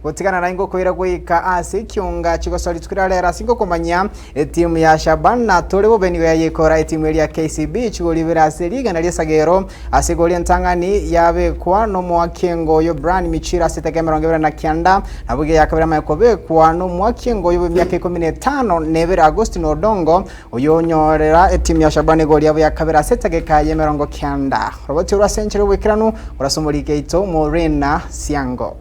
Gotigana naye ngokoira goika ase ekiunga chigosoa rituko ria rero ase ngokomanyia etimu ya Shabana tore bobe nigo yayekora etimu eria ya KCB chigori ibere ase rigena ri'esagero ase egori entang'ani yabekwa nomoakiengo oyo Brian Michira ase eteka 29 nabo iga eyakabere amanye kobekwa nomoakiengo oyo bw'emiaka 15 na ebere Agustino Odongo oyo onyorera etimu ya Shabana egori yabo yakabere ase etageka ya 90. Roboti orwo ase enchera y'oboikeranu orase omoriki oito Maureen Siango.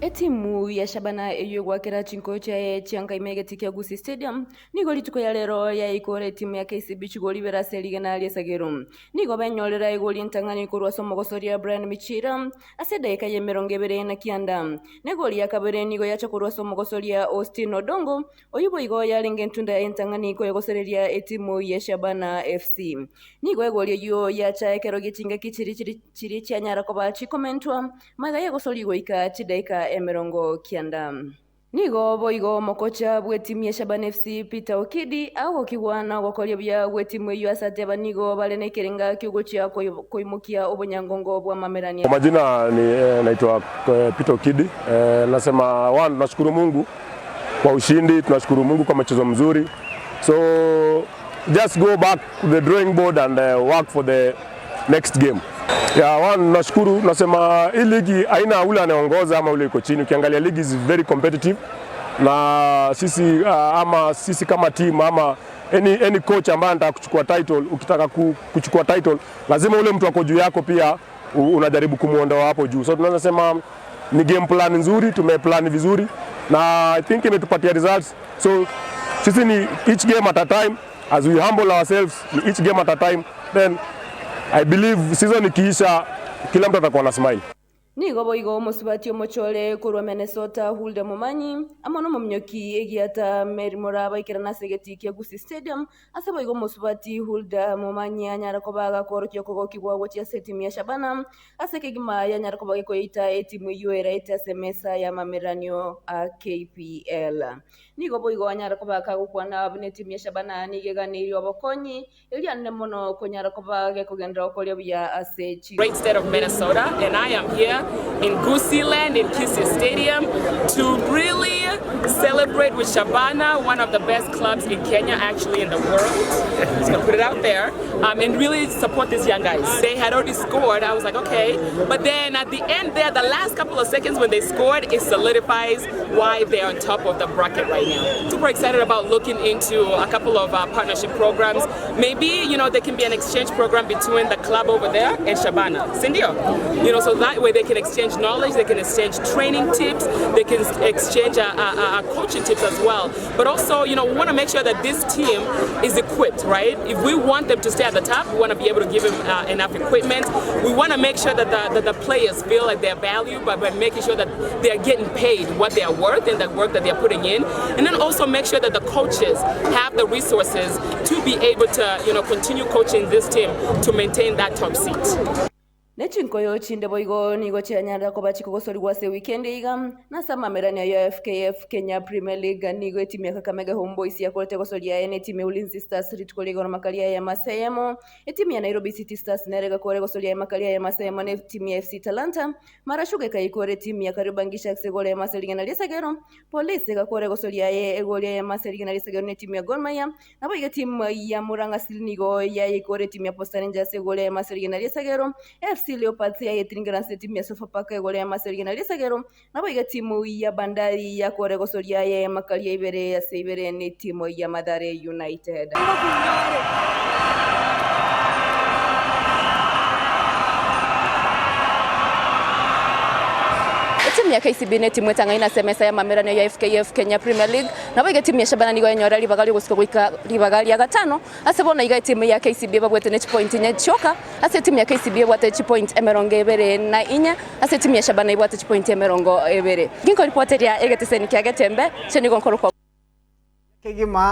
Etimu ya Shabana eyio egwakera chinkoyo chiaye chiankaima egetii kia Gusii Stadium nigo rituko ya rero yaikora etimu ya KCB chigori ibere ase rigena ri'esagero. Nigo benyorera egori entang'ani korwa ase omogosoria Brian Michira ase edaika y'emerongo ebere na kianda. Na egori ya kabere nigo yacha korwa ase omogosoria Austin Odongo oyio boigo yarenge entunda entang'ani koyegosereria etimu ya Shabana FC. Nigo egori eyio yacha ekero gie chingaki chiria chiria chianyara koba chikomentwa Magega y'egosori goika chidaeka 90. Nigo boigo omokocha bw'etimu ya Shabana FC Peter Okidi agokigwa na ogokoria buya gw'etimu eyio ase ateba nigo bare nekerenga kiogochia koimokia obonyangongo bw'amamerania. Kwa majina ni naitwa Peter Okidi. Nasema one, tunashukuru Mungu kwa ushindi, tunashukuru Mungu kwa mchezo mzuri. So just go back to the drawing board and work for the next game. Yeah, one, nashukuru nasema hii ligi haina ule anaongoza ama ule iko chini. Ukiangalia ligi is very competitive na sisi uh, ama sisi kama team ama any, any coach ambaye anataka kuchukua title, ukitaka kuchukua title lazima ule mtu ako juu yako pia unajaribu kumuondoa hapo juu. So tunaweza sema ni game plan nzuri, tumeplan vizuri na I think imetupatia results. So sisi ni each game at a time as we humble ourselves ni each game at a time then I believe season ikiisha kila mtu atakuwa na smile. Nigo boigo omosubati omochore korwa Minnesota Hulda Momanyi, amo nomominyoki egiata Mary Moraa baikerana ase egetii kia Gusii Stadium, ase boigo omosubati Hulda Momanyi anyare koba agakoorokia okogokigwa gochia ase etimu ya Shabana, ase kegima yanyare koba gekoyeita etimu eyio eraete ase emesa y'amamereranio a KPL. Nigo boigo anyare koba kagokwana buna etimu ya Shabana nigo eganeirie obokonyi, erio anene mono konyara koba gekogenderera gokoria buya ase chi. Great state of Minnesota and I am here in Gusii land in Kisii Stadium to really celebrate with Shabana, one of the best clubs in Kenya, actually in the world. Just gonna put it out there um, and really support these young guys. They had already scored. I was like, okay. But then at the end there, the last couple of seconds when they scored, it solidifies why they're on top of the bracket right now. Super excited about looking into a couple of uh, partnership programs. Maybe, you know, there can be an exchange program between the club over there and Shabana. Sindio? You know, so that way they can exchange knowledge, they can exchange training tips, they can exchange uh, uh, uh, coaching tips as well. But also, you know, we want to make sure that this team is equipped, right? If we want them to stay at the top, we want to be able to give them uh, enough equipment. We want to make sure that the, that the players feel like they're valued by, by making sure that they're getting paid what they are worth and the work that they're putting in. And then also make sure that the coaches have the resources to be able to, you know, continue coaching this team to maintain that top seat. Ne chinkoyo chinde boigo nigo chianyarire koba chikogosorigwa ase ewikendi iga, na ase amamerani ayio ya FKF Kenya Premier League nigo etimu ya Kakamega Homeboyz yakorete gosoria aye na etimu ya Ulinzi Stars rituko ria igoro makari aye ase eyemo. Etimu ya Nairobi City Stars nere egakora egosoria aye makari aye ase eyemo na etimu ya FC Talanta. Mara Sugar ekaikora etimu ya Kariobangi Sharks egoro eyemo ase rigena ri'esagero. Police egakora egosoria aye egori eyemo ase rigena ri'esagero na etimu ya Gor Mahia. Naboigo etimu ya Murang'a Seal nigo yayeikora etimu ya Posta Rangers egoro eyemo ase rigena ri'esagero. AFC Leopards yayetiringera ase etimu ya Sofapaka egoro eyemo ase rigena ri'esagero. Naboigo etimu ya Bandari yakora egosoria aye makaria ibere ase ibere n'etimu ya Mathare United. Etimu ya KCB netimu etang'aine ase emesa y'amamerano ya FKF Kenya Premier League. Naboigo etimu ya Shabana nigo yanyora ribaga ri'ogosika goika ribaga ria gatano. Ase bono iga etimu ya KCB ebabwete ne chipointi inye chioka, ase etimu ya KCB ebwate chipointi 24 ase etimu ya Shabana ebwate chipointi 20. Ginkoripoteria egeteseni kia Getembe, inche nigo nkorokwa. Kegima.